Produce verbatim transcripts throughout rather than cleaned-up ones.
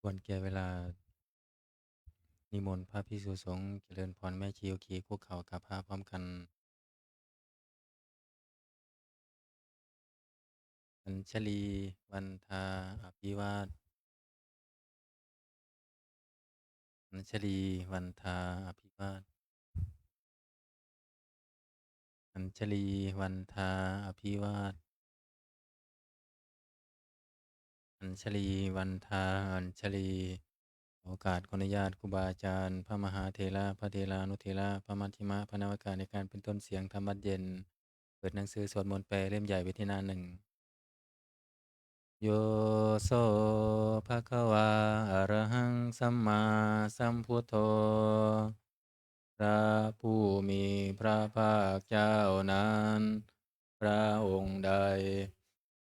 ควรแก่เวลา นิมนต์พระภิกษุสงฆ์เจริญพร แม่ชีโยคีคุกเข่ากราบพระพร้อมกัน Añjalī vandā abhivād Añjalī vandā abhivād Añjalī vandā abhivād Añjalī vandā añjalī ขอโอกาสขออนุญาตครูบาอาจารย์ พระมหาเถระ พระเถรานุเถระ พระมัชฌิมะ พระนวกะ ในการเป็นต้นเสียงธรรมวัตรเย็น เปิดหนังสือสวดมนต์แปลเล่มใหญ่ไปที่หน้าหนึ่ง Yo so bhagavā arahaṃ sammāsambuddho พระผู้มีพระภาคเจ้านั้น พระองค์ใด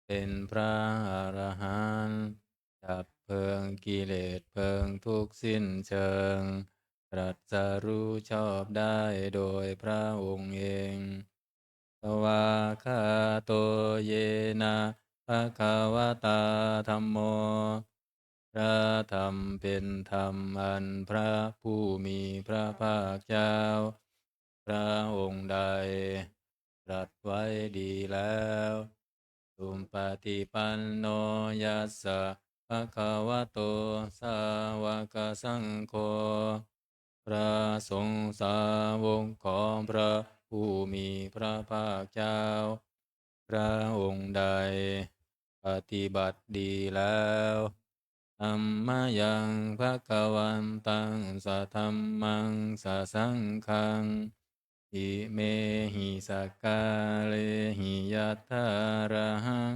เป็นพระอรหันต์ ดับเพลิงกิเลสเพลิงทุกข์สิ้นเชิง ตรัสรู้ชอบได้โดยพระองค์เอง Svākkhāto yena bhagavatā dhammo พระธรรมเป็นธรรมอันพระผู้มีพระภาคเจ้า พระองค์ใด ตรัสไว้ดีแล้ว Supaṭipanno yassa bhagavato sāvakasaṅgho พระสงฆ์สาวกของพระผู้มีพระภาคเจ้า พระองค์ใด ปฏิบัติดีแล้ว Dhammayaṃ bhagavantaṃ sadhammaṃ sasaṅghaṃ imehi sakkārehi yathārahaṃ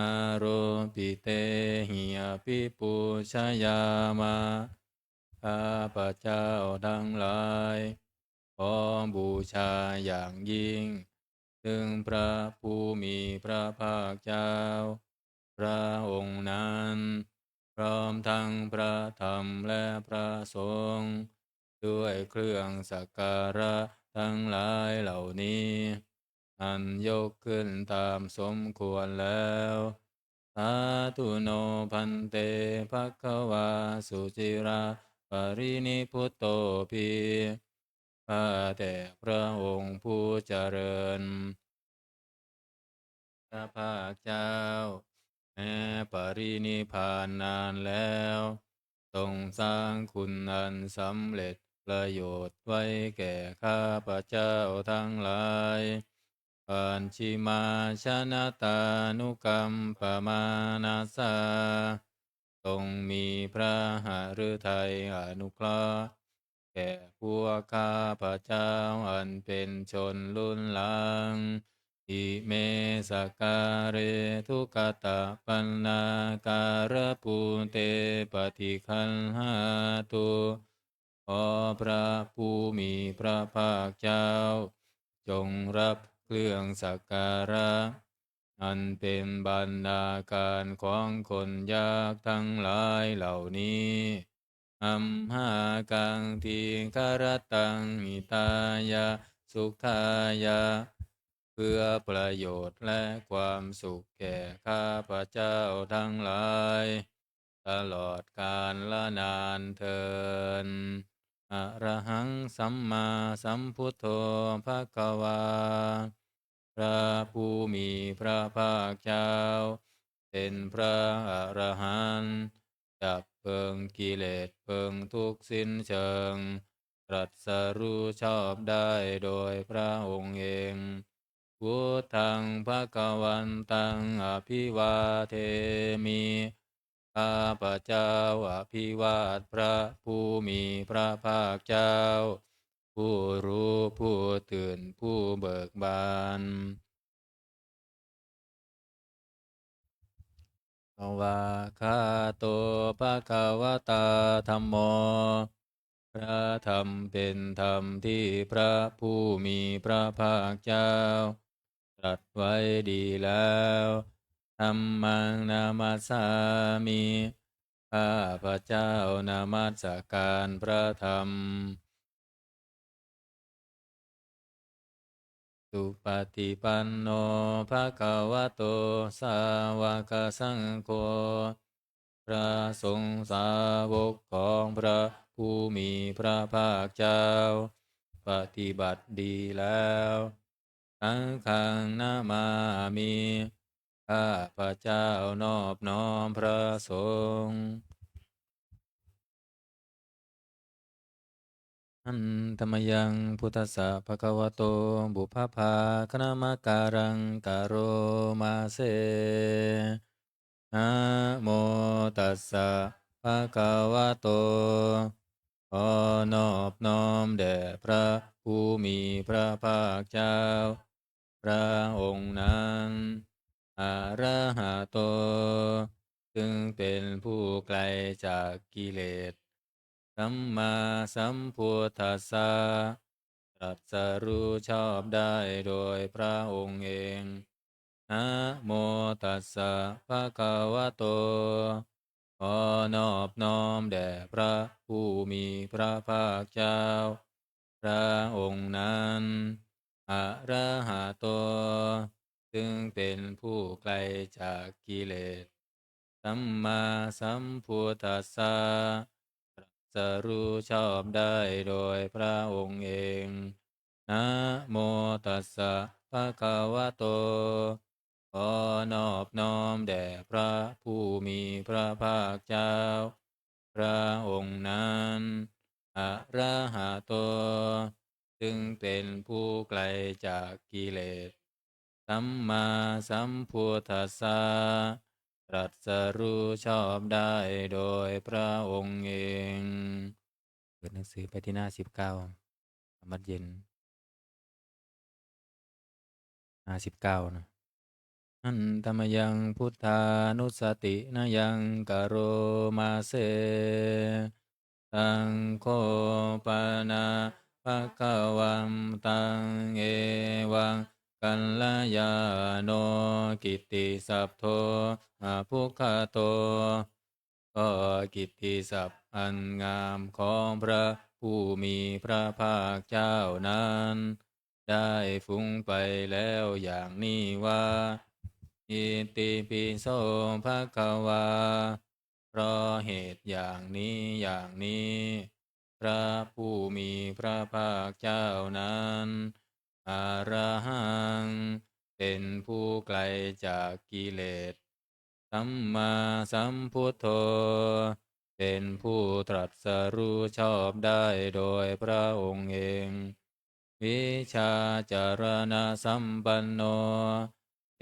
āropitehi abhipūjayāma ข้าพเจ้าทั้งหลาย ขอบูชาอย่างยิ่ง ซึ่งพระผู้มีพระภาคเจ้า พระองค์นั้น พร้อมทั้งพระธรรมและพระสงฆ์ ด้วยเครื่องสักการะทั้งหลายเหล่านี้ อันยกขึ้นตามสมควรแล้ว Sādhu no bhante bhagavā suciraparinibbutopi ข้าแต่พระองค์ผู้เจริญ พระภาคเจ้า แม้ปรินิพพานนานแล้ว ทรงสร้างคุณอันสำเร็จประโยชน์ไว้แก่ข้าพเจ้าทั้งหลาย Pacchimājanatānukampamānasā ทรงมีพระหฤทัยอนุเคราะห์ แก่พวกข้าพเจ้าอันเป็นชนรุ่นหลัง Ime sakkāre duggatapaṇṇākārabhūte paṭiggaṇhātu ขอพระผู้มีพระภาคเจ้า จงรับเครื่องสักการะ อันเป็นบรรณาการของคนยากทั้งหลายเหล่านี้ Amhākaṃ dīgharattaṃ hitāya sukhāya เพื่อประโยชน์และความสุขแก่ข้าพเจ้าทั้งหลาย ตลอดกาลนานเทอญ Arahaṃ sammāsambuddho bhagavā พระผู้มีพระภาคเจ้า เป็นพระอรหันต์ ดับเพลิงกิเลสเพลิงทุกข์สิ้นเชิง ตรัสรู้ชอบได้โดยพระองค์เอง Buddhaṃ bhagavantaṃ abhivādemi ข้าพเจ้าอภิวาทพระผู้มีพระภาคเจ้า ผู้รู้ผู้ตื่นผู้เบิกบาน Svākkhāto bhagavatā dhammo พระธรรมเป็นธรรมที่พระผู้มีพระภาคเจ้า ตรัสไว้ดีแล้ว Dhammaṃ namassāmi ข้าพเจ้านมัสการพระธรรม Supaṭipanno bhagavato sāvakasaṅgho พระสงฆ์สาวกของพระผู้มีพระภาคเจ้า ปฏิบัติดีแล้ว Saṅghaṃ namāmi ข้าพเจ้านอบน้อมพระสงฆ์ Handa mayaṃ buddhassa bhagavato pubbabhāganamakāraṃ karoma se. Namo tassa bhagavato ขอนอบน้อมแด่พระผู้มีพระภาคเจ้า พระองค์นั้น arahato ซึ่งเป็นผู้ไกลจากกิเลส sammāsambuddhassa ตรัสรู้ชอบได้โดยพระองค์เอง Namo tassa bhagavato ขอนอบน้อมแด่พระผู้มีพระภาคเจ้า พระองค์นั้น arahato ซึ่งเป็นผู้ไกลจากกิเลส sammāsambuddhassa ตรัสรู้ชอบได้โดยพระองค์เอง Namo tassa bhagavato ขอนอบน้อมแด่พระผู้มีพระภาคเจ้า พระองค์นั้น arahato ซึ่งเป็นผู้ไกลจากกิเลส sammāsambuddhassa ตรัสรู้ชอบได้โดยพระองค์เอง เปิดหนังสือไปที่หน้าสิบเก้า ธรรมะเย็น หน้าสิบเก้านะ Handa mayaṃ buddhānussatinayaṃ karoma se. Taṃ kho pana bhagavantaṃ evaṃ kalyāṇo kittisabdo abbhuggato ก็กิตติศัพท์อันงามของพระผู้มีพระภาคเจ้านั้น ได้ฟุ้งไปแล้วอย่างนี้ว่า Itipi so bhagavā เพราะเหตุอย่างนี้อย่างนี้ พระผู้มีพระภาคเจ้านั้น arahaṃ เป็นผู้ไกลจากกิเลส sammāsambuddho เป็นผู้ตรัสรู้ชอบได้โดยพระองค์เอง vijjācaraṇasampanno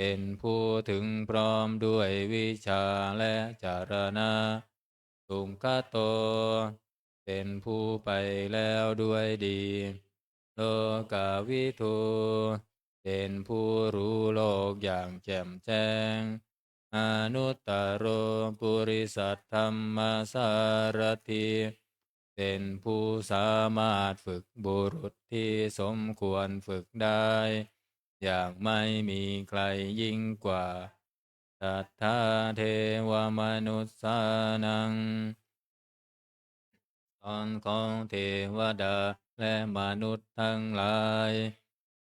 เป็นผู้ถึงพร้อมด้วยวิชชาและจรณะ sugato เป็นผู้ไปแล้วด้วยดี lokavidū เป็นผู้รู้โลกอย่างแจ่มแจ้ง anuttaro purisadammasārathi เป็นผู้สามารถฝึกบุรุษที่สมควรฝึกได้ อย่างไม่มีใครยิ่งกว่า satthā devamanussānaṃ สอนของเทวดาและมนุษย์ทั้งหลาย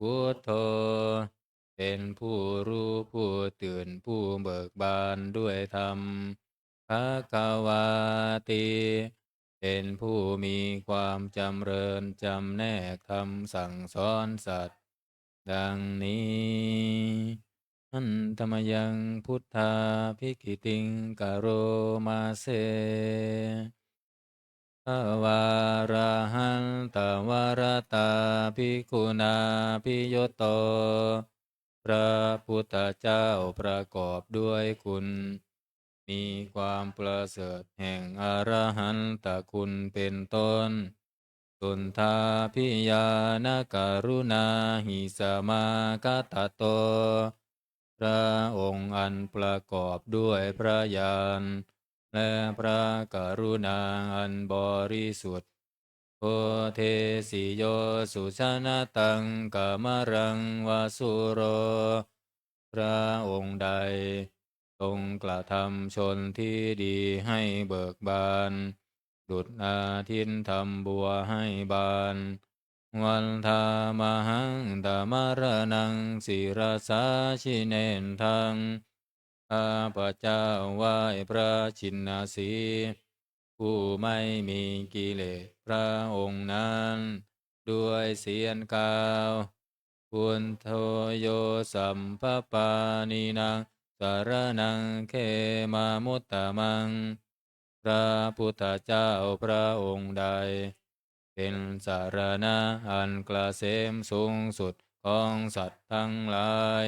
buddho เป็นผู้รู้ผู้ตื่นผู้เบิกบานด้วยธรรม bhagavāti เป็นผู้มีความจำเริญจำแนกธรรมสั่งสอนสัตว์ ดังนี้ Handa mayaṃ buddhābhigītiṃ karoma se. Dvārahantavaratā bhikkhunā abhiyutto พระพุทธเจ้าประกอบด้วยคุณ มีความประเสริฐแห่งอรหันตคุณเป็นต้น suddhābhiñāṇakaruṇāhi samāgatatto พระองค์อันประกอบด้วยพระญาณ และพระกรุณาอันบริสุทธิ์ bodhesi yo sujanataṃ kamalaṃ va sūro พระองค์ใดทรงกระทำชนที่ดีให้เบิกบาน ดุจอาทิตย์ทำบัวให้บาน vandāmahaṃ tamaraṇaṃ sirasā jinendaṃ ข้าพเจ้าไหว้พระชินสีห์ ผู้ไม่มีกิเลสพระองค์นั้น ด้วยเสียงกล่าว Buddho yo sabbapāṇīnaṃ saraṇaṃ khemamuttamaṃ. พระพุทธเจ้าพระองค์ใด เป็นสรณะอันเกษมสูงสุดของสัตว์ทั้งหลาย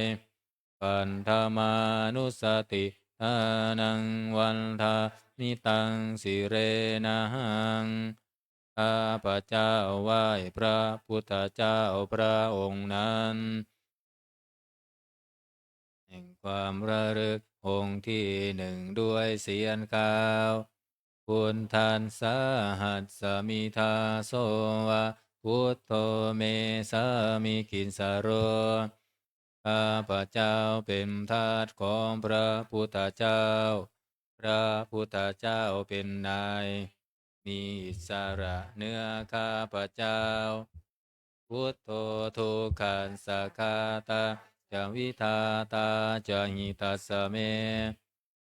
Paṭhamānussatiṭṭhānaṃ vandāmi taṃ sirenahaṃ. ข้าพเจ้าไหว้พระพุทธเจ้าพระองค์นั้น แห่งความระลึกองค์ที่หนึ่งด้วยเสียงกล่าว Buddhassāhasmi dāso va, buddho me sāmikissaro. ข้าพเจ้าเป็นทาสของพระพุทธเจ้า พระพุทธเจ้าเป็นนาย มีอิสระเหนือข้าพเจ้า Buddho dukkhassa ghātā ca vidhātā ca hitassa me.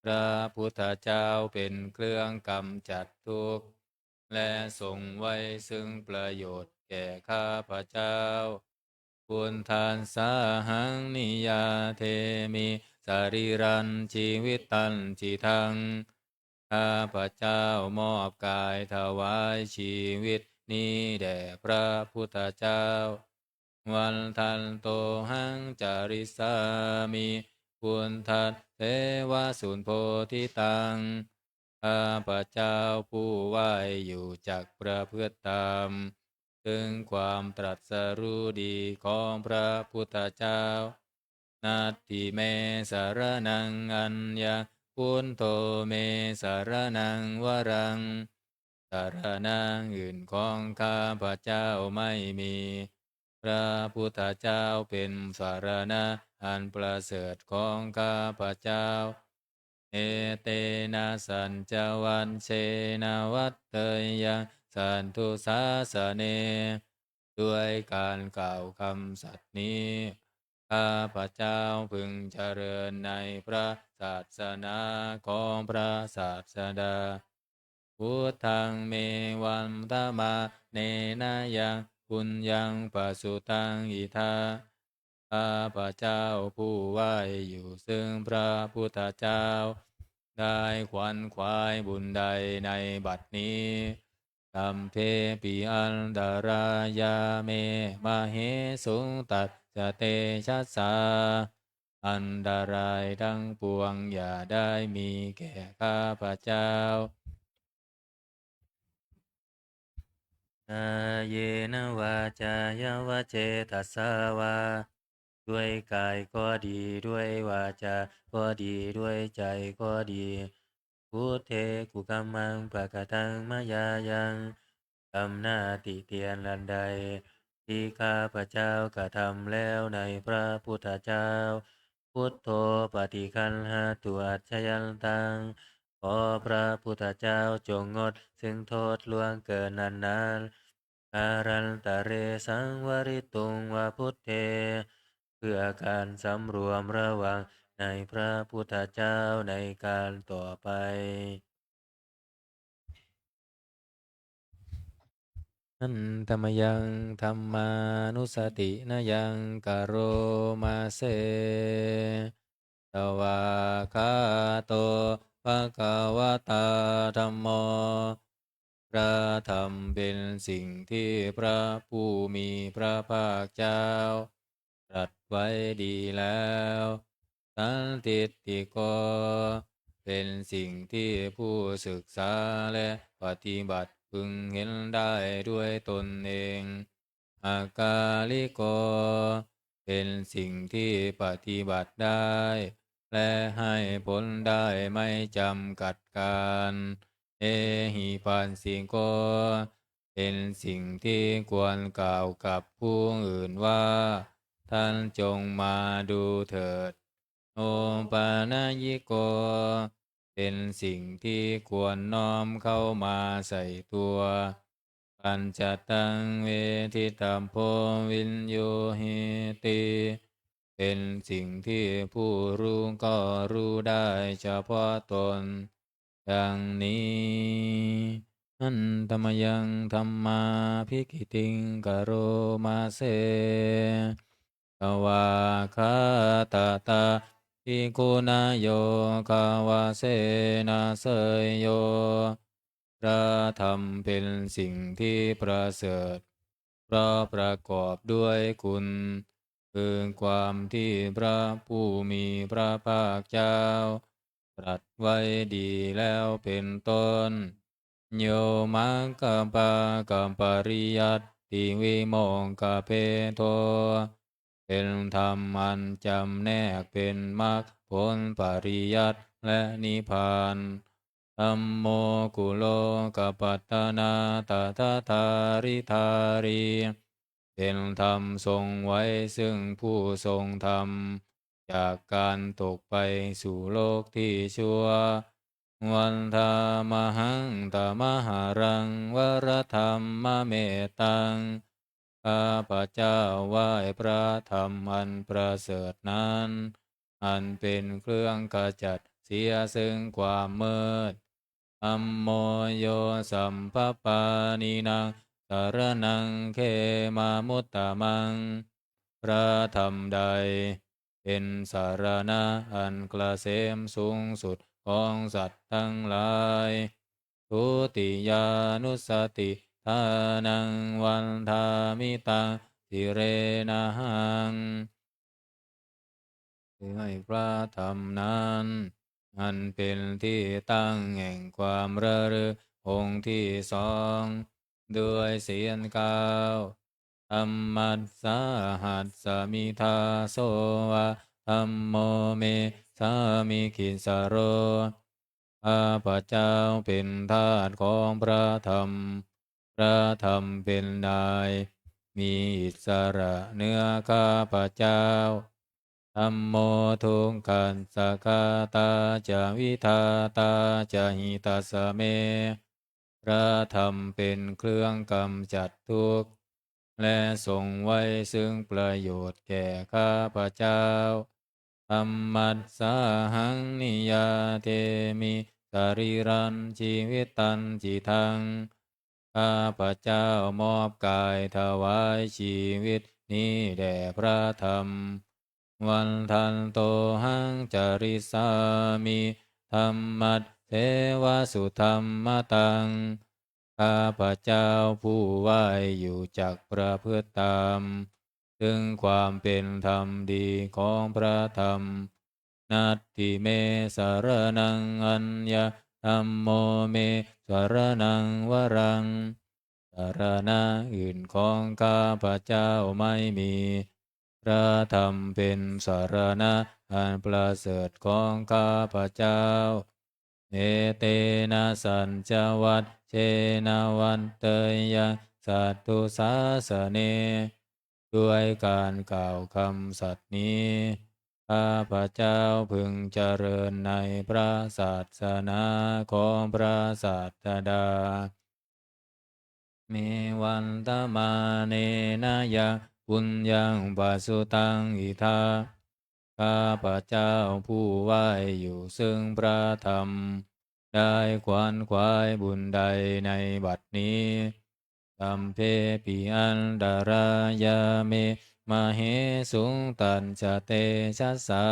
พระพุทธเจ้าเป็นเครื่องกำจัดทุกข์ และทรงไว้ซึ่งประโยชน์แก่ข้าพเจ้า Buddhassāhaṃ niyyādemi sarīrañjīvitañcidaṃ. ข้าพเจ้ามอบกายถวายชีวิตนี้แด่พระพุทธเจ้า Vandantohaṃ carissāmi buddhasseva subodhitaṃ. ข้าพเจ้าผู้ไหว้อยู่จักประพฤติตาม ซึ่งความตรัสรู้ดีของพระพุทธเจ้า Natthi me saraṇaṃ aññaṃ, buddho me saraṇaṃ varaṃ. สรณะอื่นของข้าพเจ้าไม่มี พระพุทธเจ้าเป็นสรณะอันประเสริฐของข้าพเจ้า Etena saccavajjena vaḍḍheyyaṃ satthu sāsane. ด้วยการกล่าวคำสัตย์นี้ ข้าพเจ้าพึงเจริญในพระศาสนาของพระศาสดา Buddhaṃ me vandamānena yaṃ puññaṃ pasutaṃ idha. ข้าพเจ้าผู้ไหว้อยู่ซึ่งพระพุทธเจ้า ได้ขวนขวายบุญใดในบัดนี้ Sabbepi antarāyā me māhesuṃ tassa tejasā. อันตรายทั้งปวงอย่าได้มีแก่ข้าพเจ้า Kāyena vācāya va cetasā vā. ด้วยกายก็ดี ด้วยวาจาก็ดี ด้วยใจก็ดี Buddhe kukammaṃ pakataṃ mayā yaṃ. กรรมหน้าติเตียนอันใด ที่ข้าพเจ้ากระทำแล้วในพระพุทธเจ้า Buddho paṭiggaṇhatu accayantaṃ. ขอพระพุทธเจ้าจงงดซึ่งโทษล่วงเกินนั้นๆ Kālantare saṃvarituṃ va buddhe. เพื่อการสำรวมระวังในพระพุทธเจ้าในการต่อไป Handa mayaṃ dhammānussatinayaṃ karoma se. Svākkhāto bhagavatā dhammo. พระธรรมเป็นสิ่งที่พระผู้มีพระภาคเจ้าตรัสไว้ดีแล้ว Sandiṭṭhiko. เป็นสิ่งที่ผู้ศึกษาและปฏิบัติพึงเห็นได้ด้วยตนเอง Akāliko. เป็นสิ่งที่ปฏิบัติได้ และให้ผลได้ไม่จำกัดกาล Ehipassiko. เป็นสิ่งที่ควรกล่าวกับผู้อื่นว่า ท่านจงมาดูเถิด Opanayiko. เป็นสิ่งที่ควรน้อมเข้ามาใส่ตัว Paccattaṃ veditabbo viññūhīti. เป็นสิ่งที่ผู้รู้ก็รู้ได้เฉพาะตน ดังนี้ Handa mayaṃ dhammābhigītiṃ karoma se. Svākkhātatādiguṇayogavasena seyyo. พระธรรมเป็นสิ่งที่ประเสริฐ เพราะประกอบด้วยคุณ คือความที่พระผู้มีพระภาคเจ้า ตรัสไว้ดีแล้วเป็นต้น Yo maggapākapariyattivimokkhabhedo. เป็นธรรมอันจำแนกเป็นมรรคผลปริยัติและนิพพาน Dhammo kulokapatanā tadadhāridhārī. เป็นธรรมทรงไว้ซึ่งผู้ทรงธรรม จากการตกไปสู่โลกที่ชั่ว Vandāmahaṃ tamaharaṃ varaḍammamettaṃ. ข้าพเจ้าไหว้พระธรรมอันประเสริฐนั้น อันเป็นเครื่องขจัดเสียซึ่งความมืด Dhammo yo sabbapāṇīnaṃ saraṇaṃ khemamuttamaṃ. พระธรรมใด เป็นสรณะอันเกษมสูงสุดของสัตว์ทั้งหลาย Dutiyānussatiṭṭhānaṃ vandāmi taṃ sirenahaṃ. คือให้พระธรรมนั้น อันเป็นที่ตั้งแห่งความระลึกองค์ที่สอง ด้วยเสียงกล่าว Dhammassāhasmi dāso va, dhammo me sāmikissaro. ข้าพเจ้าเป็นทาสของพระธรรม พระธรรมเป็นนาย มีอิสระเหนือข้าพเจ้า Dhammo dukkhassa ghātā ca vidhātā ca hitassa me. พระธรรมเป็นเครื่องกำจัดทุกข์ และทรงไว้ซึ่งประโยชน์แก่ข้าพเจ้า Dhammassāhaṃ niyyādemi sarīrañjīvitañcidaṃ. ข้าพเจ้ามอบกายถวายชีวิตนี้แด่พระธรรม Vandantohaṃ carissāmi dhammasseva sudhammataṃ. ข้าพเจ้าผู้ไหว้อยู่จักประพฤติตาม ซึ่งความเป็นธรรมดีของพระธรรม Natthi me saraṇaṃ aññaṃ, dhammo me saraṇaṃ varaṃ. สรณะอื่นของข้าพเจ้าไม่มี พระธรรมเป็นสรณะอันประเสริฐของข้าพเจ้า Etena saccavajjena vaḍḍheyyaṃ satthu sāsane. ด้วยการกล่าวคำสัตย์นี้ ข้าพเจ้าพึงเจริญในพระศาสนาของพระศาสดา Me vandamānena yaṃ puññaṃ pasutaṃ idha. ข้าพเจ้าผู้ไหว้อยู่ซึ่งพระธรรม ได้ขวนขวายบุญใดในบัดนี้ Sabbepi antarāyā me māhesuṃ, tassa tejasā.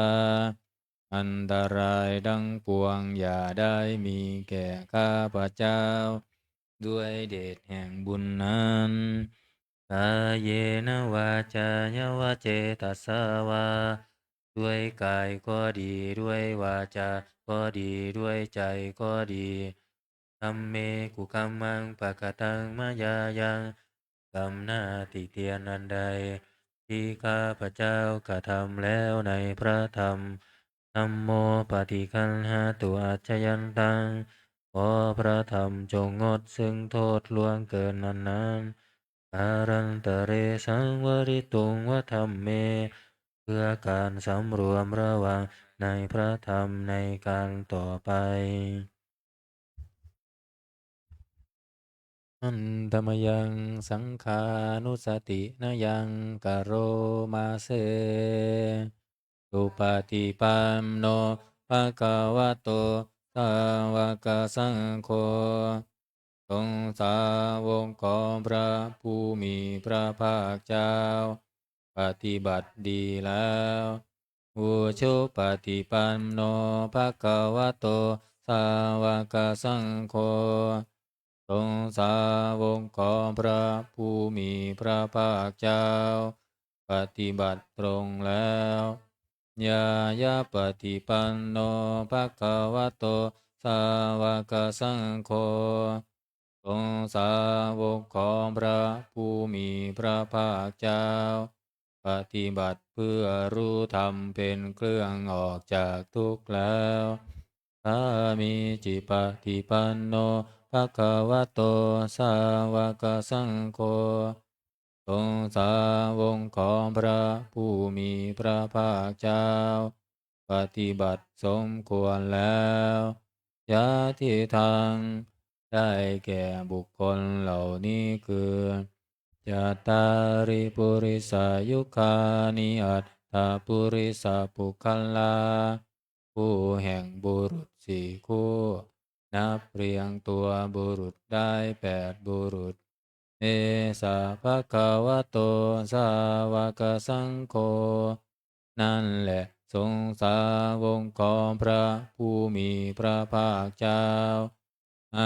อันตรายทั้งปวงอย่าได้มีแก่ข้าพเจ้า ด้วยเดชแห่งบุญนั้น Kāyena vācāya va cetasā vā. ด้วยกายก็ดี ด้วยวาจาก็ดี ด้วยใจก็ดี Dhamme kukammaṃ pakataṃ mayā yaṃ. กรรมหน้าติเตียนอันใด ที่ข้าพเจ้ากระทำแล้วในพระธรรม Dhammo paṭiggaṇhatu accayantaṃ. ขอพระธรรมจงงดซึ่งโทษล่วงเกินนั้นๆ Kālantare saṃvarituṃ va dhamme. เพื่อการสำรวมระวังในพระธรรมในการต่อไป Handa mayaṃ saṅghānussatinayaṃ karoma se. supaṭipanno bhagavato sāvakasaṅgho. สงฆ์สาวกของพระผู้มีพระภาคเจ้า ปฏิบัติดีแล้ว ujupaṭipanno bhagavato sāvakasaṅgho. สงฆ์สาวกของพระผู้มีพระภาคเจ้า ปฏิบัติตรงแล้ว ñāyapaṭipanno bhagavato sāvakasaṅgho. สงฆ์สาวกของพระผู้มีพระภาคเจ้า ปฏิบัติเพื่อรู้ธรรมเป็นเครื่องออกจากทุกข์แล้ว sāmīcipaṭipanno bhagavato sāvakasaṅgho. สงฆ์สาวกของพระผู้มีพระภาคเจ้า ปฏิบัติสมควรแล้ว yadidaṃ ได้แก่บุคคลเหล่านี้คือ cattāri purisayugāni aṭṭha purisapuggalā คู่แห่งบุรุษสี่คู่ นับเรียงตัวบุรุษได้แปดบุรุษ esa bhagavato sāvakasaṅgho นั่นแหละสงฆ์สาวกของพระผู้มีพระภาคเจ้า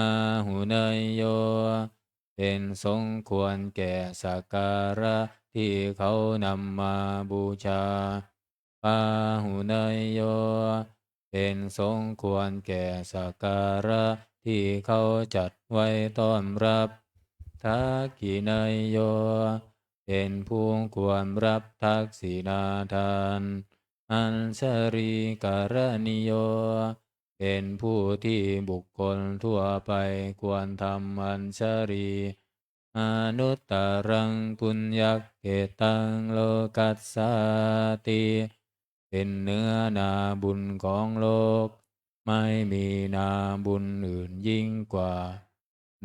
āhuneyyo เป็นสมควรแก่สักการะที่เขานำมาบูชา pāhuneyyo เป็นสมควรแก่สักการะที่เขาจัดไว้ต้อนรับ dakkhiṇeyyo เป็นผู้ควรรับทักษิณาทาน añjalikaraṇīyo เป็นผู้ที่บุคคลทั่วไปควรทำอัญชลี anuttaraṃ puññakkhettaṃ lokassāti เป็นเนื้อนาบุญของโลก ไม่มีนาบุญอื่นยิ่งกว่า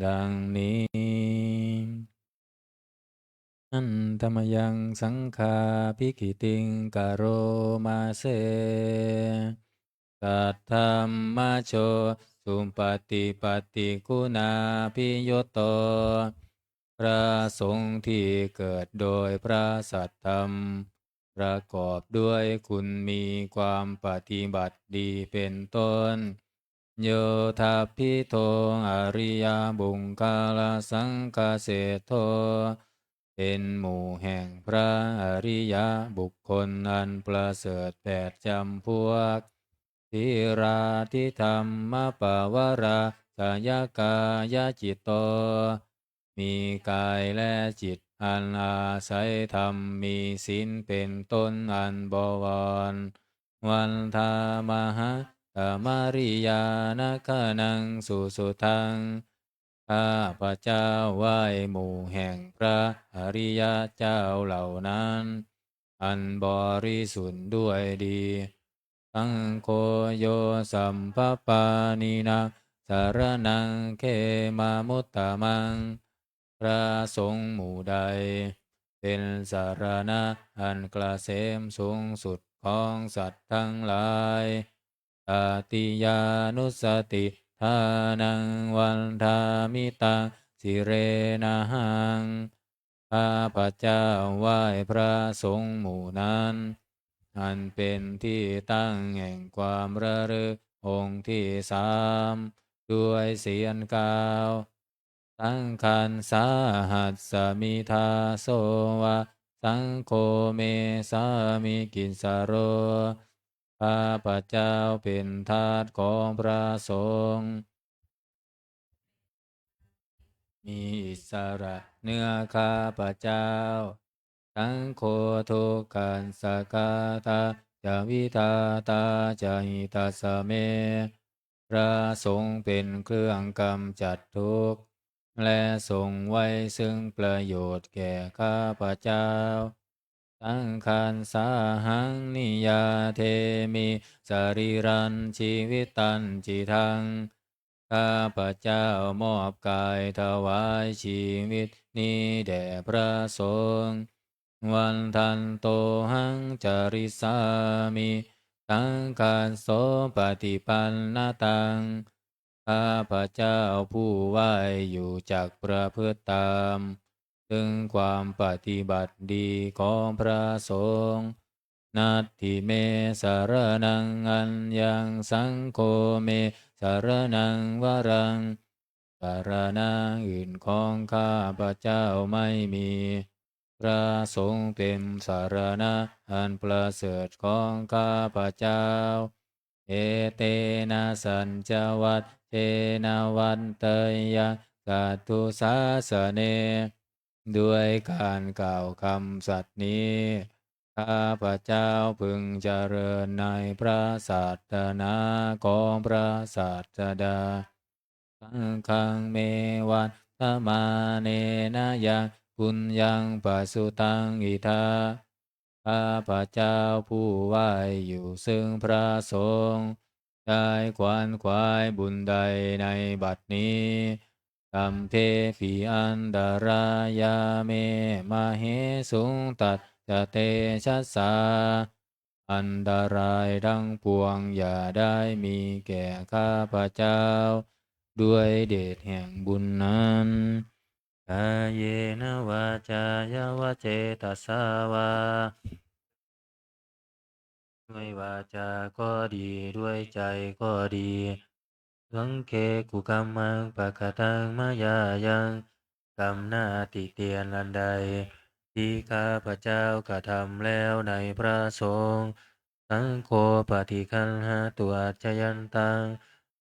ดังนี้ Handa mayaṃ saṅghābhigītiṃ karoma se. Saddhammajo supaṭipattiguṇābhiyutto พระสงฆ์ที่เกิดโดยพระสัทธรรม ประกอบด้วยคุณมีความปฏิบัติดีเป็นต้น yodābhiṭho ariyapuggalasaṅghaseṭṭho เป็นหมู่แห่งพระอริยบุคคลอันประเสริฐแปดจำพวก thīrā ṭhidhammapavarāsayakāyacitto มีกายและจิตอันอาศัยธรรม มีศีลเป็นต้นอันบวร vandāmahatthamariyanakanaṃ susuddhaṃ ข้าพเจ้าไหว้หมู่แห่งพระอริยเจ้าเหล่านั้น อันบริสุทธิ์ด้วยดี saṅgho yo sabbapāṇīnaṃ saraṇaṃ khemamuttamaṃ พระสงฆ์หมู่ใด เป็นสรณะอันเกษมสูงสุดของสัตว์ทั้งหลาย tatiyānussatiṭṭhānaṃ vandāmi taṃ sirenahaṃ ข้าพเจ้าไหว้พระสงฆ์หมู่นั้น อันเป็นที่ตั้งแห่งความระลึกองค์ที่สาม ด้วยเสียงกล่าว saṅghassāmihāso va saṅgho me sāmikissaro ข้าพเจ้าเป็นทาสของพระสงฆ์ มีอิสระเหนือข้าพเจ้า saṅgho dukkhassa ghātā ca vidhātā ca hitassa me พระสงฆ์เป็นเครื่องกำจัดทุกข์ และทรงไว้ซึ่งประโยชน์แก่ข้าพเจ้า saṅghassāhaṃ niyyādemi sarīrañjīvitañcidaṃ ข้าพเจ้ามอบกายถวายชีวิตนี้แด่พระสงฆ์ vandantohaṃ carissāmi saṅghassopaṭipannataṃ. ข้าพเจ้าผู้ไหว้อยู่จักประพฤติตาม ซึ่งความปฏิบัติดีของพระสงฆ์ Natthi me saraṇaṃ aññaṃ, saṅgho me saraṇaṃ varaṃ. สรณะอื่นของข้าพเจ้าไม่มี พระสงฆ์เป็นสรณะอันประเสริฐของข้าพเจ้า Etena saccavajjena vaḍḍheyyaṃ satthu sāsane. ด้วยการกล่าวคำสัตย์นี้ ข้าพเจ้าพึงเจริญในพระศาสนาของพระศาสดา Saṅghaṃ me vandamānena yaṃ puññaṃ pasutaṃ idha. ข้าพเจ้าผู้ไหว้อยู่ซึ่งพระสงฆ์ ได้ขวนขวายบุญใดในบัดนี้ Sabbepi antarāyā me māhesuṃ tassa tejasā. อันตรายทั้งปวงอย่าได้มีแก่ข้าพเจ้า ด้วยเดชแห่งบุญนั้น Kāyena vācāya va cetasā vā. ด้วยวาจาก็ดี ด้วยใจก็ดี Saṅghe kukammaṃ pakataṃ mayā yaṃ. กรรมหน้าติเตียนอันใด ที่ข้าพเจ้ากระทำแล้วในพระสงฆ์ Saṅgho paṭiggaṇhatu accayantaṃ.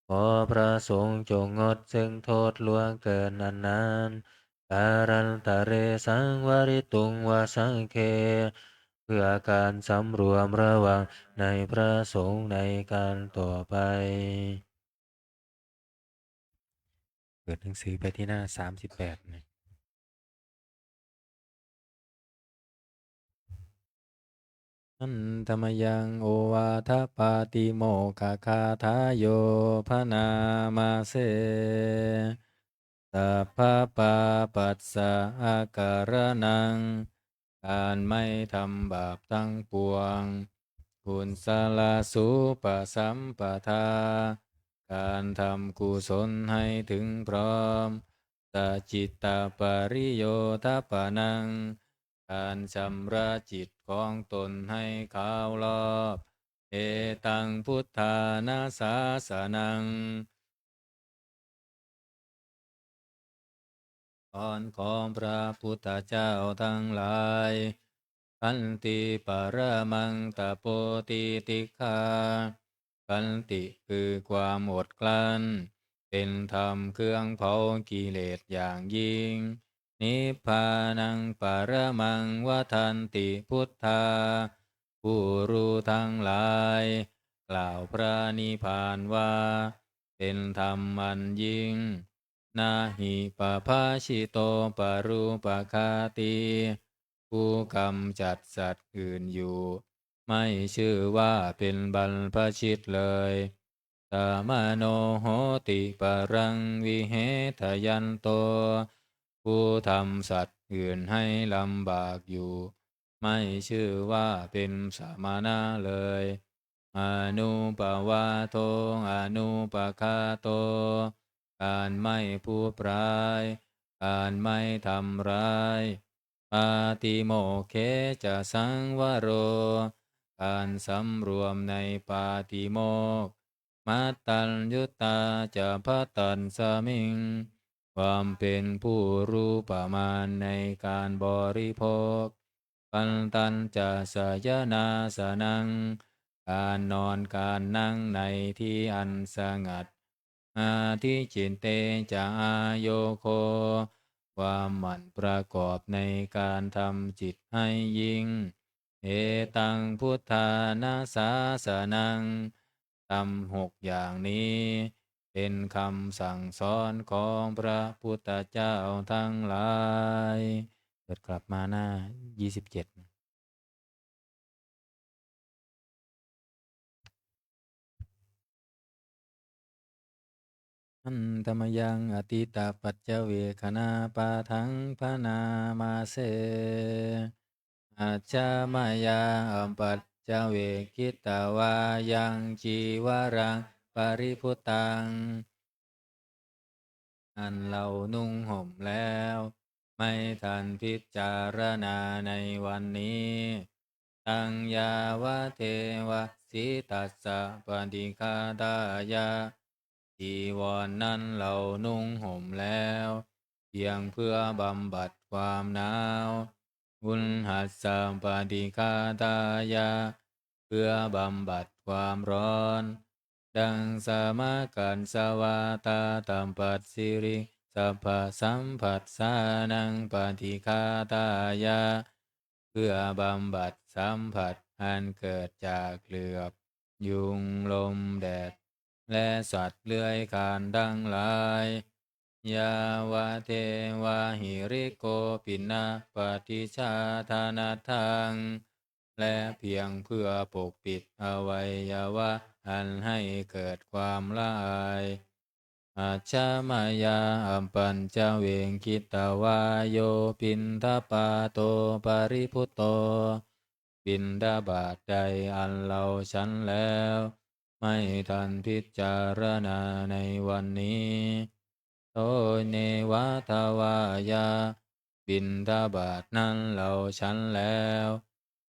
ขอพระสงฆ์จงงดซึ่งโทษล่วงเกินอันนั้น Kālantare saṃvarituṃ va saṅghe. เพื่อการสำรวมระวังในพระสงฆ์ในการต่อไป เปิดหนังสือไปที่หน้าสามสิบแปดนะ Handa mayaṃ ovādapātimokkhagāthāyo bhaṇāma se. Sabbapāpassa akaraṇaṃ. การไม่ทำบาปทั้งปวง Kusalasupasampadā. การทำกุศลให้ถึงพร้อม Sacittapariyodapanaṃ. การชำระจิตของตนให้ขาวรอบ Etaṃ buddhāna sāsanaṃ. สอนของพระพุทธเจ้าทั้งหลาย Khanti paramaṃ tapo titikkhā. Khanti คือความอดกลั้น เป็นธรรมเครื่องเผากิเลสอย่างยิ่ง Nibbānaṃ paramaṃ vadanti buddhā. ผู้รู้ทั้งหลาย กล่าวพระนิพพานว่า เป็นธรรมอันยิ่ง Na hi pabhāsito parūpaghātī. ผู้กำจัดสัตว์อื่นอยู่ ไม่ชื่อว่าเป็นบรรพชิตเลย Samaṇo hoti paraṃ vihetayanto. ผู้ทำสัตว์อื่นให้ลำบากอยู่ ไม่ชื่อว่าเป็นสมณะเลย Anupavādo anupaghato. การไม่พูดร้าย การไม่ทำร้าย Pātimokkhe ca saṃvaro. การสำรวมในปาติโมกข์ Mattaññutā ca bhaddasmiṃ. ความเป็นผู้รู้ประมาณในการบริโภค Pattañca sayanāsanaṃ. การนอนการนั่งในที่อันสงัด Adhicitte ca āyogo. ความหมั่นประกอบในการทำจิตให้ยิ่ง Etaṃ buddhāna sāsanaṃ. ธรรมหกอย่างนี้ เป็นคำสั่งสอนของพระพุทธเจ้าทั้งหลาย เปิดกลับมาหน้ายี่สิบเจ็ด Handa mayaṃ atītapaccavekkhaṇapāṭhaṃ bhaṇāma se. Ajja mayā apaccavekkhitvā yaṃ cīvaraṃ paribhuttaṃ. อันเรานุ่งห่มแล้ว ไม่ทันพิจารณาในวันนี้ Taṃ yāvadeva sītassa paṭighātāya. จีวรนั้นเรานุ่งห่มแล้ว เพียงเพื่อบำบัดความหนาว Uṇhassa paṭighātāya. เพื่อบำบัดความร้อน Daṃsamakasavātātapasiriṃ sabbasamphassānaṃ paṭighātāya. เพื่อบำบัดสัมผัสอันเกิดจากเหลือบ ยุง ลม แดด และสัตว์เลื้อยคลานทั้งหลาย Yāvadeva hirikopinapaṭicchādanatthaṃ. และเพียงเพื่อปกปิดอวัยวะอันให้เกิดความละอาย Ajja mayā apaccavekkhitvā yo piṇḍapāto paribhutto. บิณฑบาตใดอันเราฉันแล้ว ไม่ทันพิจารณาในวันนี้ To neva davāya. บิณฑบาตนั้นเราฉันแล้ว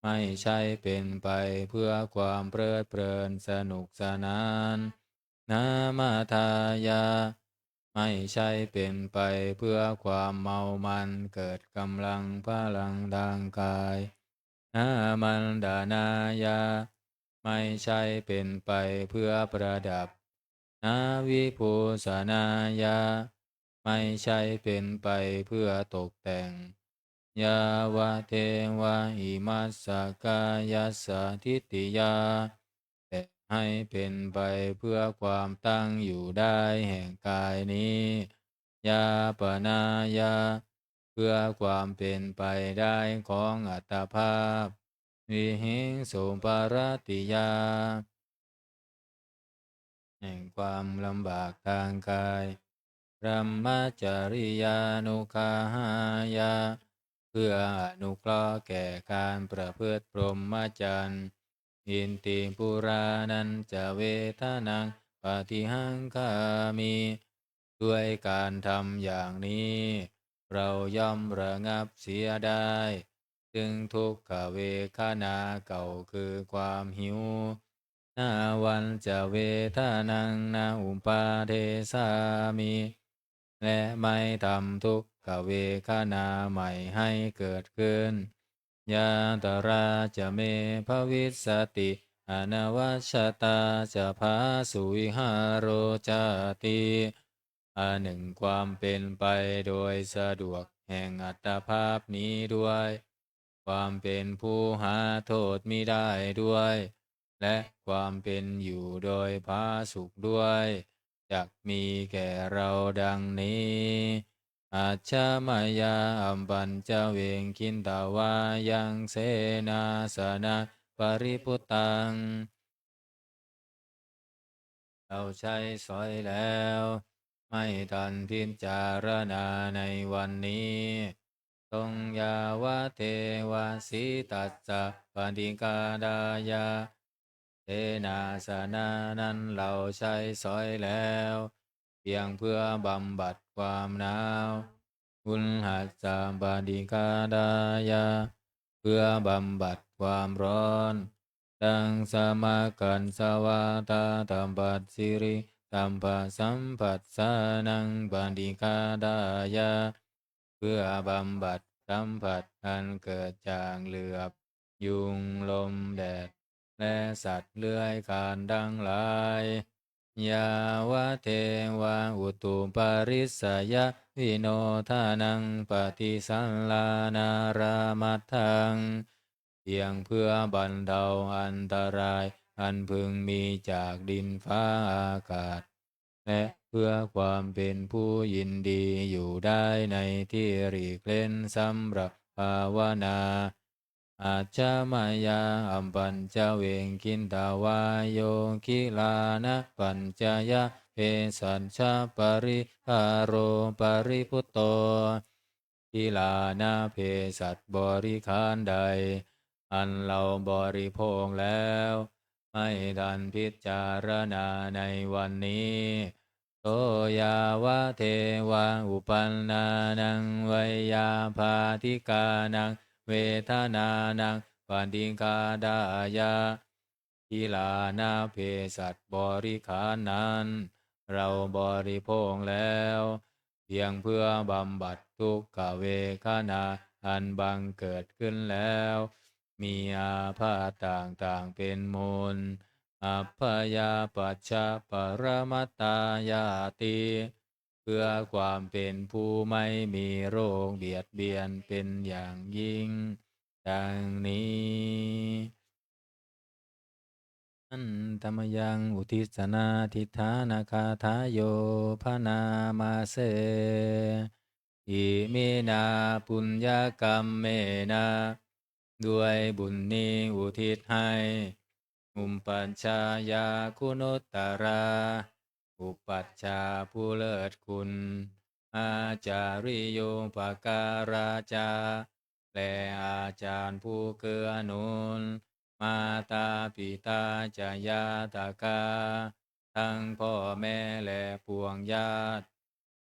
ไม่ใช่เป็นไปเพื่อความเพลิดเพลินสนุกสนาน Na madāya. ไม่ใช่เป็นไปเพื่อความเมามันเกิดกำลังพลังทางกาย Na maṇḍanāya. ไม่ใช่เป็นไปเพื่อประดับ Na vibhūsanāya. ไม่ใช่เป็นไปเพื่อตกแต่ง Yāvadeva imassa kāyassa ṭhitiyā. แต่ให้เป็นไปเพื่อความตั้งอยู่ได้แห่งกายนี้ Yāpanāya. เพื่อความเป็นไปได้ของอัตภาพ Vihiṃsuparatiyā. แห่งความลำบากทางกาย Brahmacariyānuggahāya. เพื่ออนุเคราะห์แก่การประพฤติพรหมจรรย์ Iti purāṇañca vedanaṃ paṭihaṅkhāmi. ด้วยการทำอย่างนี้ เราย่อมระงับเสียได้ ซึ่งทุกขเวทนาเก่าคือความหิว Nāvañca vedanaṃ na uppādessāmi. และไม่ทำทุกขเวทนาใหม่ให้เกิดขึ้น Yātrā ca me bhavissati anavajjatā ca phāsuvihāro cāti. อันหนึ่งความเป็นไปโดยสะดวกแห่งอัตภาพนี้ด้วย ความเป็นผู้หาโทษมิได้ด้วย และความเป็นอยู่โดยผาสุกด้วย จักมีแก่เราดังนี้ Ajja mayā apaccavekkhitvā yaṃ senāsanaṃ paribhuttaṃ. เราใช้สอยแล้ว ไม่ทันพิจารณาในวันนี้ Taṃ yāvadeva sītassa paṭighātāya. เสนาสนะนั้นเราใช้สอยแล้ว เพียงเพื่อบำบัดความหนาว Uṇhassa paṭighātāya. เพื่อบำบัดความร้อน Daṃsamakasavātātapasiriṃ sabbasamphassānaṃ paṭighātāya. เพื่อบำบัดสัมผัสอันเกิดจากเหลือบ ยุง ลม แดด และสัตว์เลื้อยคลานทั้งหลาย Yāvadeva utuparissayavinodanaṃ paṭisallānārāmatthaṃ. เพียงเพื่อบรรเทาอันตรายอันพึงมีจากดินฟ้าอากาศ และเพื่อความเป็นผู้ยินดีอยู่ได้ในที่หลีกเล้นสำหรับภาวนา Ajja mayā apaccavekkhitvā yo gilānapaccayabhesajjaparibhāro paribhutto. กิลานะเภสัชบริขารใด อันเราบริโภคแล้ว ไม่ทันพิจารณาในวันนี้ โส yāvadeva uppannānaṃ veyyābādhikānaṃ vedanānaṃ paṭighātāya กิลานะเภสัชบริขารนั้น เราบริโภคแล้ว เพียงเพื่อบำบัดทุกขเวทนาอันบังเกิดขึ้นแล้ว มีอาพาธต่างๆเป็นมูล abyāpajjhaparamatāyāti เพื่อความเป็นผู้ไม่มีโรคเบียดเบียนเป็นอย่างยิ่ง ดังนี้ Handa mayaṃ uddissanādhiṭṭhānagāthāyo bhaṇāma se. Iminā puññakammena ด้วยบุญนี้อุทิศให้ upajjhāyā guṇuttarā อุปัชฌาย์ผู้เลิศคุณ ācariyūpakārā ca และอาจารย์ผู้เกื้อหนุน mātā pitā ca ñātakā ทั้งพ่อแม่และปวงญาติ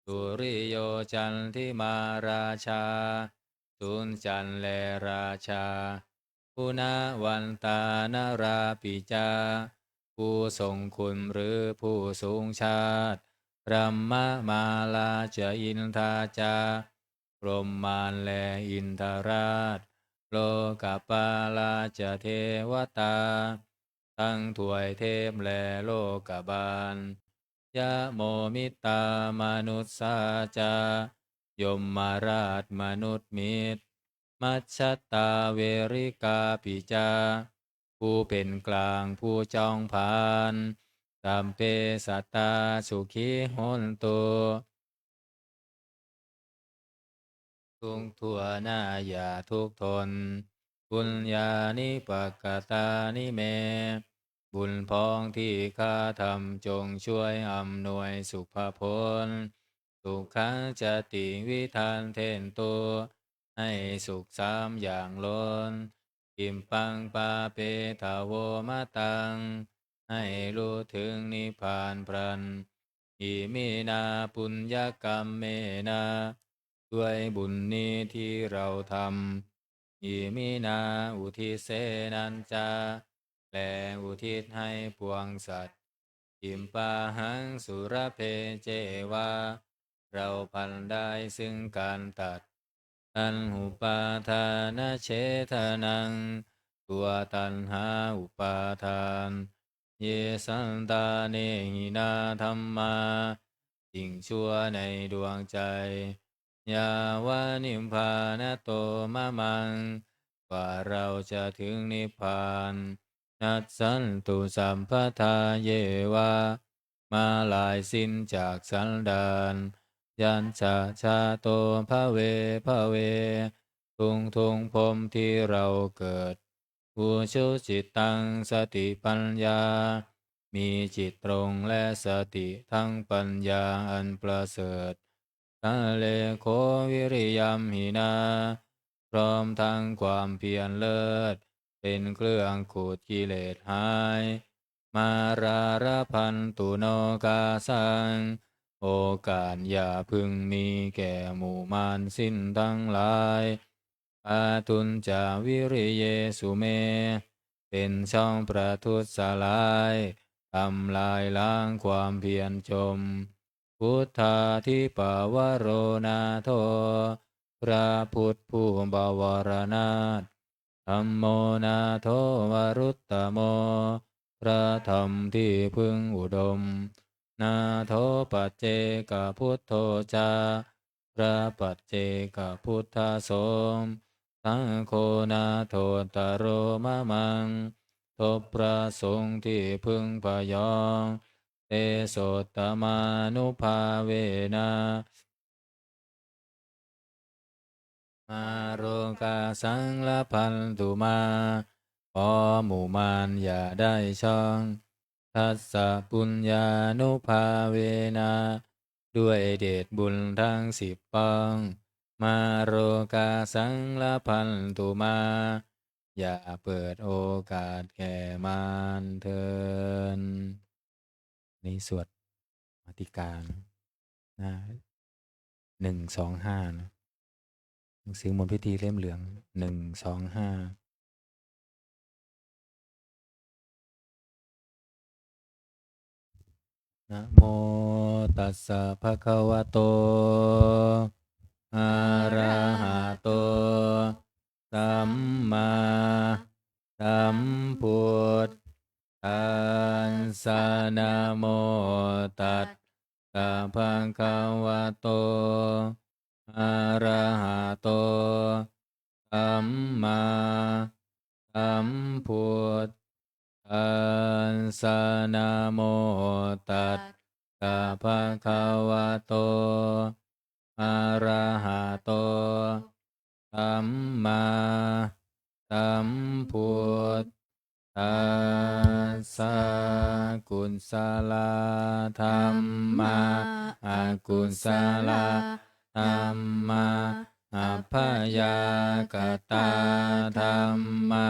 suriyo candimā rājā สุริจันทร์และราชา guṇavantā narāpi ca ผู้ทรงคุณหรือผู้สูงชาติ brahmamārā ca indā ca พรหมมารและอินทราช lokapālā ca devatā ทั้งทวยเทพและโลกบาล yamo mittā manussā ca ยมราชมนุษย์มิตร majjhattā verikāpi ca ผู้เป็นกลางผู้จองผลาญ sabbe sattā sukhī hontu ทุกทั่วหน้าอย่าทุกข์ทน puññāni pakatāni me บุญพ้องที่ข้าทำจงช่วยอำนวยสุภผล sukhañca tividhaṃ dentu ให้สุขสามอย่างล้น khippaṃ pāpetha vo mataṃ ให้รู้ถึงนิพพานพลัน iminā puññakammena ด้วยบุญนี้ที่เราทำ iminā uddissenañca และอุทิศให้ปวงสัตว์ khippāhaṃ sulabhe ceva เราพลันได้ซึ่งการตัด taṇhupādānachedanaṃ ตัวตัณหาอุปาทาน ye santāne hīnā dhammā สิ่งชั่วในดวงใจ yāva nibbānato mamaṃ กว่าเราจะถึงนิพพาน nassantu sabbadā yeva มาลายสิ้นจากสันดาน yattha jāto bhave bhave ทุกๆภพที่เราเกิด ujucittaṃ satipaññā มีจิตตรงและสติทั้งปัญญาอันประเสริฐ upalladdho viriyaṃ hinā พร้อมทั้งความเพียรเลิศ เป็นเครื่องขูดกิเลสหาย mārā labhantu nokāsaṃ โอกาสอย่าพึงมีแก่หมู่มารสิ้นทั้งหลาย pāthuñca viriyesu me เป็นช่องประทุษร้าย ทำลายล้างความเพียรจม buddhādhipavaro nātho พระพุทธผู้บวรนาถ dhammo nātho varuttamo พระธรรมที่พึ่งอุดม nātho paccekabuddho ca พระปัจเจกพุทธสงฆ์ saṅgho nāthottaro mamaṃ ทบพระสงฆ์ที่พึ่งพยอง tesottamānubhāvena mārokāsaṃ labhantu mā ขอหมู่มารอย่าได้ช่อง dassapuññānubhāvena ด้วยเดชบุญทั้งสิบปอง mārokāsaṃ labhantu mā. อย่าเปิดโอกาสแก่มารเถิด นี่สวดมาติกานะ หนึ่งสองห้านะ หนังสือมนต์พิธีเล่มเหลือง หนึ่งสองห้า Namo tassa bhagavato arahato sammāsambuddhassa. Namo tassa bhagavato arahato sammāsambuddhassa. Namo tassa bhagavato arahato sammāsambuddhassa. Kusalā dhammā, akusalā dhammā, abyākatā dhammā.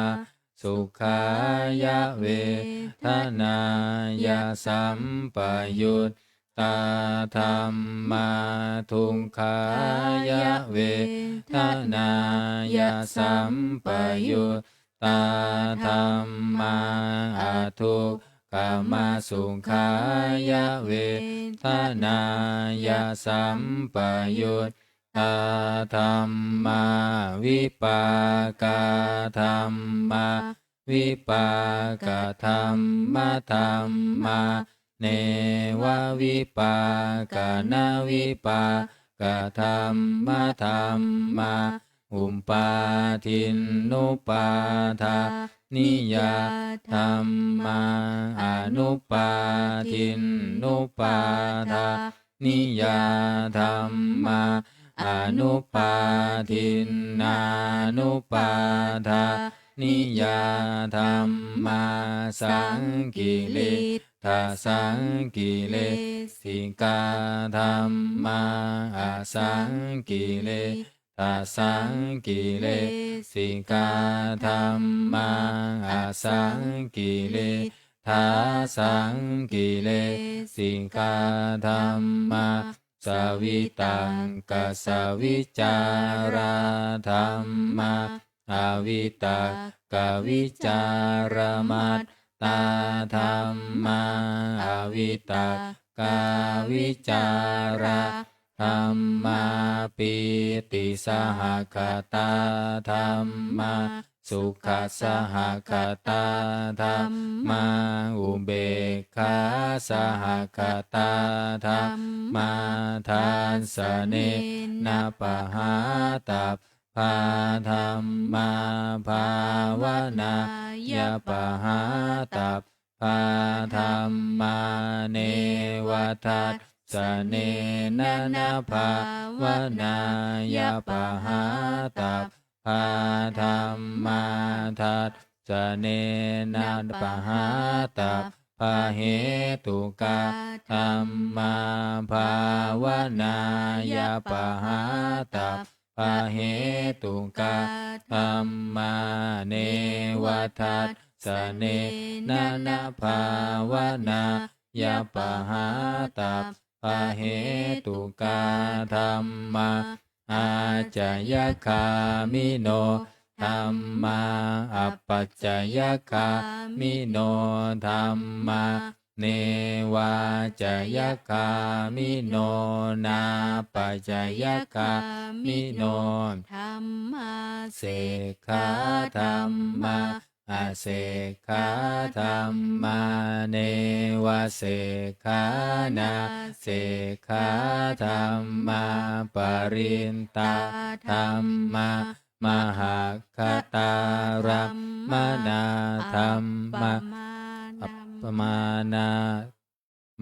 Sukhāya vedanāya sampayuttā dhammā, dukkhāya vedanāya sampayuttā dhammā, adukkhamasukhāya vedanāya sampayuttā dhammā, vipākā dhammā, vipākadhammadhammā, nevavipākanavipākadhammadhammā, upādinnupādāniyā dhammā, anupādinnupādā niyā dhammā, anupādinnānupādāniyā dhammā, saṅkiliṭṭhasaṅkilesikā dhammā, asaṅkiliṭṭhasaṅkilesikā dhammā, asaṅkiliṭṭhasaṅkilesikā dhammā, savitakkasavicārā dhammā, avitakkavicāramattā dhammā, avitakkāvicārā dhammā, pītisahagatā dhammā, sukhasahagatā dhammā, upekkhāsahagatā dhammā, dassanena pahātabbā dhammā, bhāvanāya pahātabbā dhammā, neva dassanena na bhāvanāya pahātabbā dhammā, dassanena pahātabbahetukā dhammā, bhāvanāya pahātabbahetukā dhammā, neva dassanena na bhāvanāya pahātabbahetukā dhammā, ācayagāmino dhammā, apacayagāmino dhammā, nevācayagāmino nāpacayagāmino dhammā, sekkhā dhammā, asekkhā dhammā, nevasekkhā nāsekkhā dhammā, parittā dhammā, mahaggatārammaṇā dhammā, appamāṇā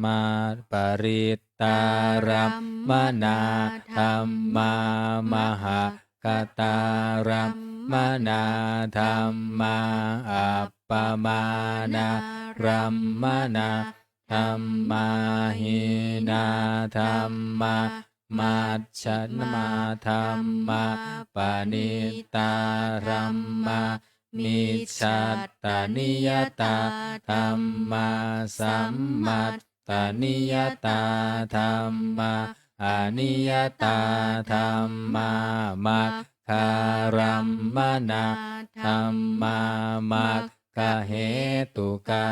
mā parittārammaṇā dhammā, mahaggatārammaṇā dhammā, appamāṇārammaṇā dhammā, hīnā dhammā, majjhattā dhammā, paṇītā dhammā, micchattaniyatā dhammā, sammattaniyatā dhammā, aniyatā dhammā, maggārammaṇā dhammā, maggahetukā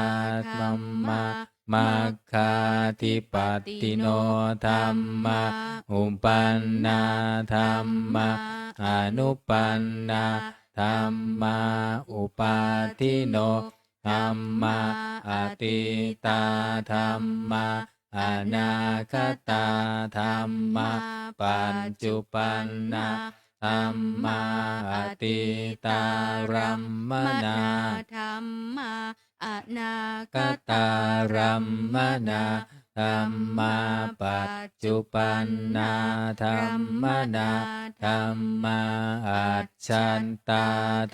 dhammā, maggādhipatino dhammā, uppannā dhammā, anuppannā dhammā, uppādino dhammā, atītā dhammā, anāgatā dhammā, paccuppannā dhammā, atītārammaṇā dhammā, anāgatārammaṇā dhammā, paccuppannārammaṇā dhammā, ajjhattā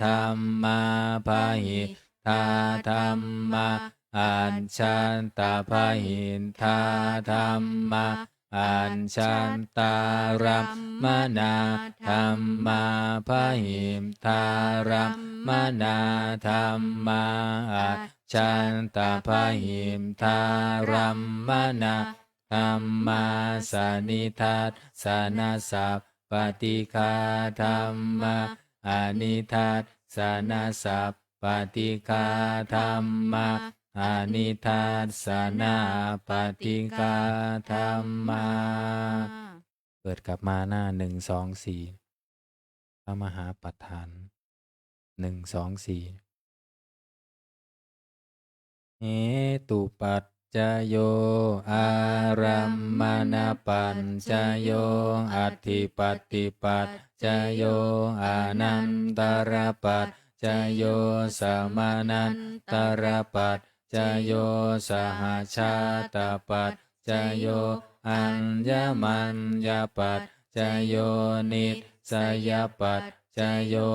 dhammā, bahiddhā dhammā, ajjhattabahiddhā dhammā, ajjhattārammaṇā dhammā, bahiddhārammaṇā dhammā, ajjhattabahiddhārammaṇā dhammā, sanidassanasappaṭighā dhammā, anidassanasappaṭighā dhammā, anidassanāppaṭighā dhammā. เปิดกลับมาหน้าหนึ่งสองสี่ พระมหาปัฏฐาน หนึ่งสองสี่ Hetupaccayo, ārammaṇapaccayo, adhipatipaccayo, anantarapaccayo, samanantarapaccayo, sahajātapaccayo, aññamaññapaccayo, nissayapaccayo,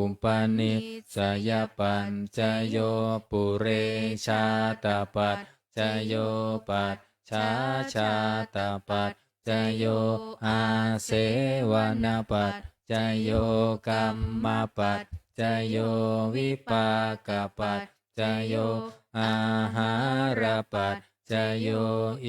upanissayapaccayo, purejātapaccayo, pacchājātapaccayo, āsevanapaccayo, kammapaccayo, vipākapaccayo, āhārapaccayo,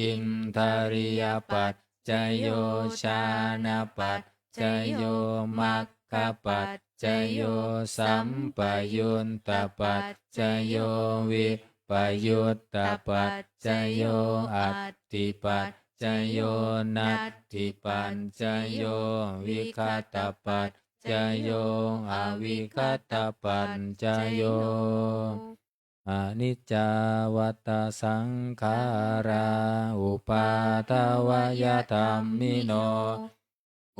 indriyapaccayo, jhānapaccayo, maggapaccayo, sampayuttapaccayo, vipayuttapaccayo, atthipaccayo, natthipaccayo, vigatapaccayo, avigatapaccayo. Aniccā vata saṅkhārā, uppādavayadhammino,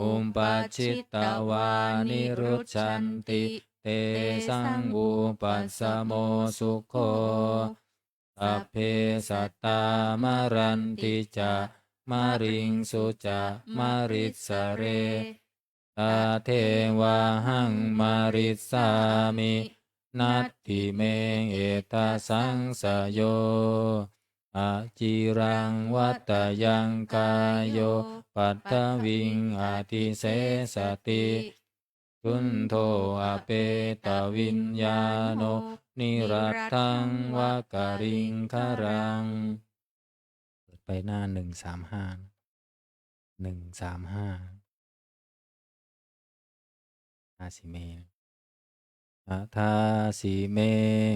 uppajjitvā nirujjhanti, tesaṃ vūpasamo sukho. Sabbe sattā maranti ca, mariṃsu ca marissare, tathevāhaṃ marissāmi, natthi me ettha saṃsayo. Aciraṃ vata yaṃ kāyo, paṭhaviṃ adhisessati, chuḍḍho apetaviññāṇo, niratthaṃva kaliṅgaraṃ. เปิดไปหน้าหนึ่งสามห้า หนึ่งสามห้า Adāsi me, adāsi me,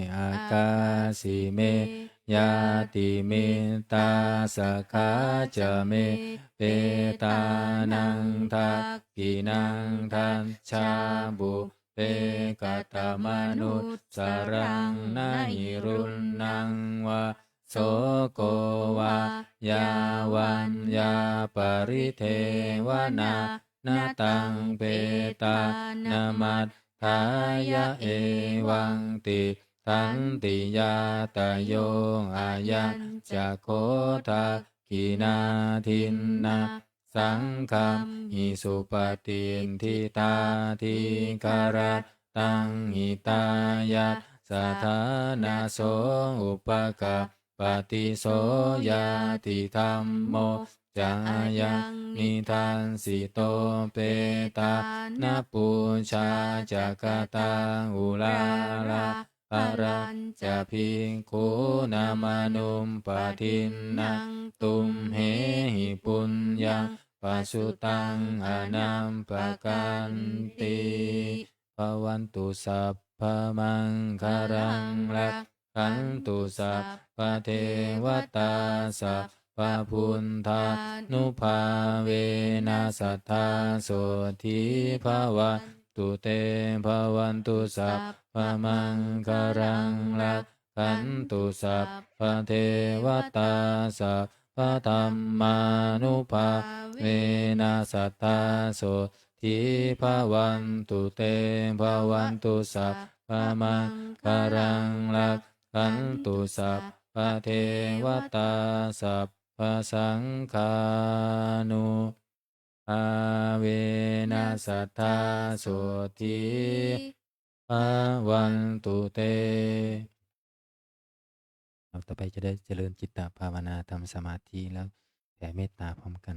akāsi me, ñātimittā sakhā ca me, petānaṃ dakkhiṇaṃ dajjā, pubbe katamanussaraṃ, na hi ruṇṇaṃ vā soko vā, yā vaññā paridevanā, na taṃ petānamatthāya, evaṃ tiṭṭhanti ñātayo. Ayañca kho dakkhiṇā dinnā, saṅghamhi supatiṭṭhitā, dīgharattaṃ hitāyassa, ṭhānaso upakappati. So ñātidhammo ca ayaṃ nidassito, petāna pūjā ca katā uḷārā, balañca bhikkhūnamanuppadinnaṃ, tumhehi puññaṃ pasutaṃ anappakanti. Bhavatu sabbamaṅgalaṃ, rakkhantu sabbadevatā, sabbabuddhānubhāvena sadā sotthī bhavantu te. Bhavatu sabbamaṅgalaṃ, rakkhantu sabbadevatā, sabbadhammānubhāvena sadā sotthī bhavantu te. Bhavatu sabbamaṅgalaṃ, rakkhantu sabbadevatā, sabbasaṅghānubhāvena sadā sotthī bhavantu te. ครับ ต่อไปจะได้เจริญจิตตภาวนา ทำสมาธิ แล้วแผ่เมตตาพร้อมกัน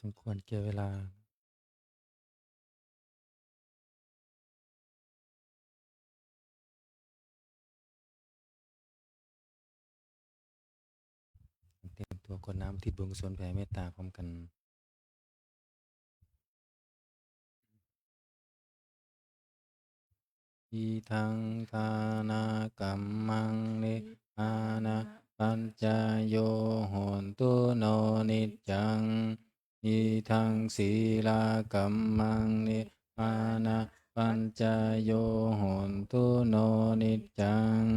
สมควรแก่เวลา เตรียมตัวกรวดน้ำอุทิศบุญกุศลแผ่เมตตาพร้อมกัน Idaṃ dānakammaṃ nibbānapaccayo hotu no niccaṃ. Idaṃ sīlakammaṃ nibbānapaccayo hotu no niccaṃ.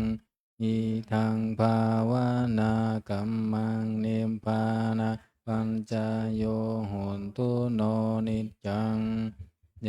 Idaṃ bhāvanākammaṃ nibbānapaccayo hotu no niccaṃ.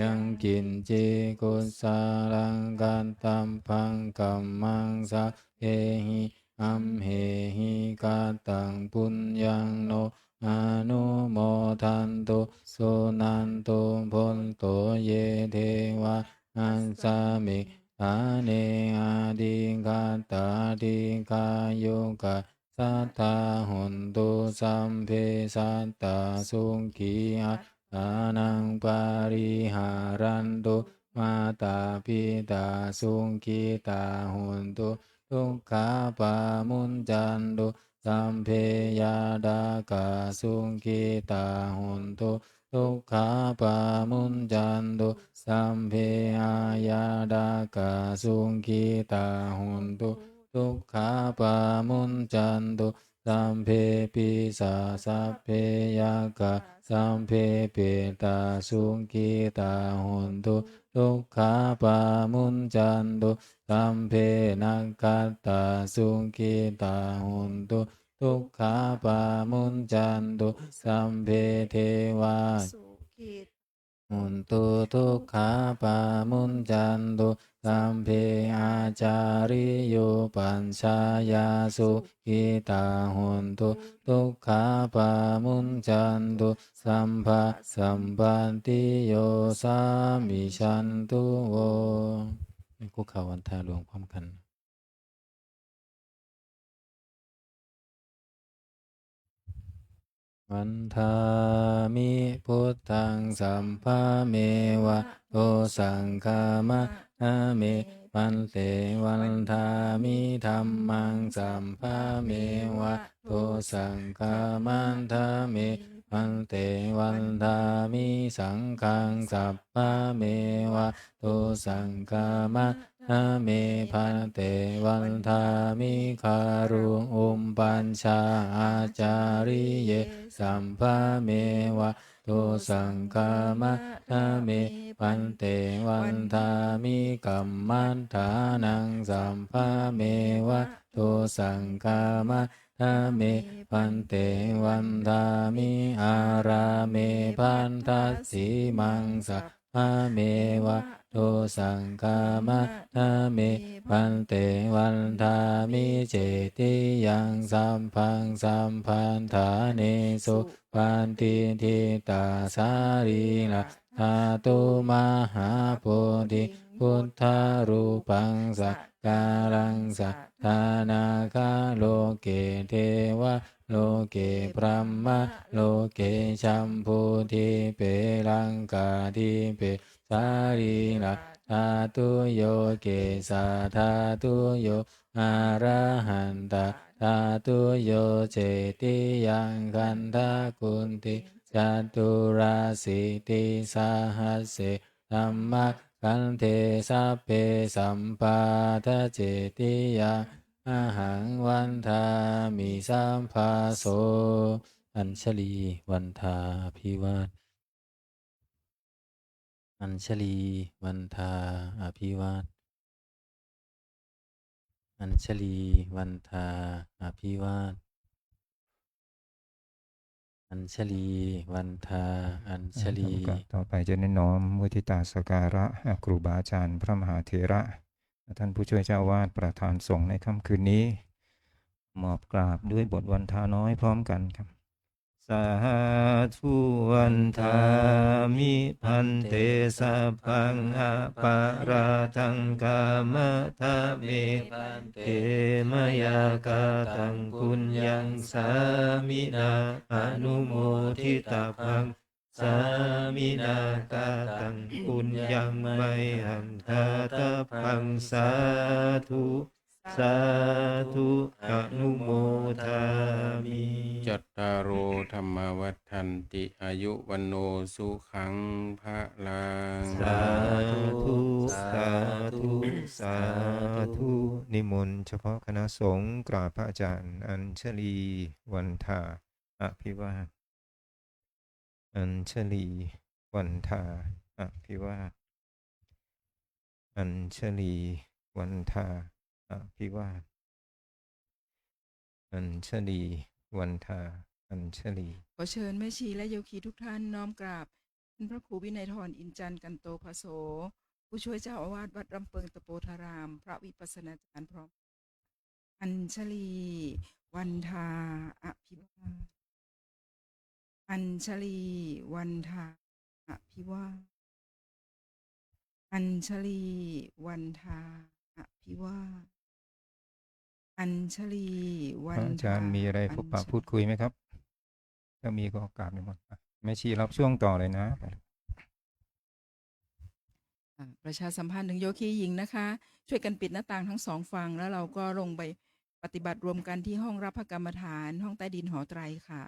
Yaṅkiñci kusalaṃ kattabbaṃ kammaṃ sabbehi amhehi kataṃ puññaṃ no anumodantu suṇantu bhonto ye devā asmiṃ ṭhāne adhigatā dīghāyukā sadā hontu sabbe sattā sukhī attānaṃ pariharantu. Mātā pitā sukhitā hontu dukkhā pamuñcantu. Sabbe ñātakā sukhitā hontu dukkhā pamuñcantu. Sabbe aññātakā sukhitā hontu dukkhā pamuñcantu. Sabbe pisā sabbe yakkhā sabbe petā sukhitā hontu dukkhā pamuñcantu. Sabbe nakkhattā sukhitā hontu dukkhā pamuñcantu. Sabbe devā sukhitā hontu dukkhā pamuñcantu. Sabbe ācariyupajjhāyā sukhitā hontu dukkhā pamuñcantu. Sabbasampattito samijjhantu vo. คุกเข่าวันทาหลวงพร้อมกัน Vandāmi buddhaṃ sabbameva dosaṃ khamatha me bhante. Vandāmi dhammaṃ sabbameva dosaṃ khamatha me bhante. Vandāmi saṅghaṃ sabbameva dosaṃ khamatha me bhante. Vandāmi garuṃ upajjhāyācariye sabbameva dosaṃ khamatha me bhante. Vandāmi kammaṭṭhānaṃ sabbameva dosaṃ khamatha me bhante. Vandāmi ārāme bhaddasīmaṃ sabbameva dosaṃ khamatha me bhante. Vandāmi cetiyaṃ sabbaṃ sabbaṭṭhānesu patiṭṭhitā sarīradhātu mahābodhiṃ buddharūpaṃ sakāraṃ sadā nāgaloke devaloke brahmaloke jambudīpe laṅkādīpe sarīradhātuyo kesādhātuyo arahatadhātuyo. Cetiyaṃ gandhakuṭi caturāsītisahassi dhammakkhandhe sabbe sampādacetiyā ahaṃ vandāmi sabbaso. Añjalī vandā abhivād. Añjalī vandā abhivād. Añjalī vandā abhivād. Añjalī vandā อ่า añjalī. ครับ โอกาสต่อไปจะได้น้อมมุทิตาสักการะ อ่า ครูบาอาจารย์ พระมหาเถระ ท่านผู้ช่วยเจ้าอาวาส ประธานสงฆ์ในค่ำคืนนี้ มอบกราบด้วยบทวันทาน้อยพร้อมกันครับ Sādhu vandāmi bhante, sabbaṃ aparādhaṃ khamatha me bhante, mayā kataṃ puññaṃ sāminā anumoditabbaṃ, sāminā kataṃ puññaṃ mayhaṃ dātabbaṃ. Sādhu sādhu anumodāmi. Cattāro dhammā vaḍḍhanti, āyu vaṇṇo sukhaṃ balaṃ. Sādhu sādhu sādhu. นิมนต์เฉพาะคณะสงฆ์กราบพระอาจารย์ อัญชลีวันทาอภิวาท อัญชลีวันทาอภิวาท อัญชลีวันทาอภิวาท อัญชลีวันทา อัญชลี ขอเชิญแม่ชีและโยคีทุกท่านน้อมกราบท่านพระครูวินัยธร อินจันทร์ กันโตภโส ผู้ช่วยเจ้าอาวาสวัดลำเปิงตะโปธาราม พระวิปัสสนาจารย์พร้อม อัญชลีวันทาอภิวาท อัญชลีวันทาอภิวาท อัญชลีวันทาอภิวาท อัญชลีวันทา พระอาจารย์มีอะไรพบปะพูดคุยไหมครับ ถ้ามีก็กราบนิมนต์ อ่ะ แม่ชีรับช่วงต่อเลยนะ อ่ะ ประชาสัมพันธ์ถึงโยคีหญิงนะคะ ช่วยกันปิดหน้าต่างทั้งสองฝั่ง แล้วเราก็ลงไปปฏิบัติรวมกันที่ห้องรับพระกรรมฐาน ห้องใต้ดินหอไตรค่ะ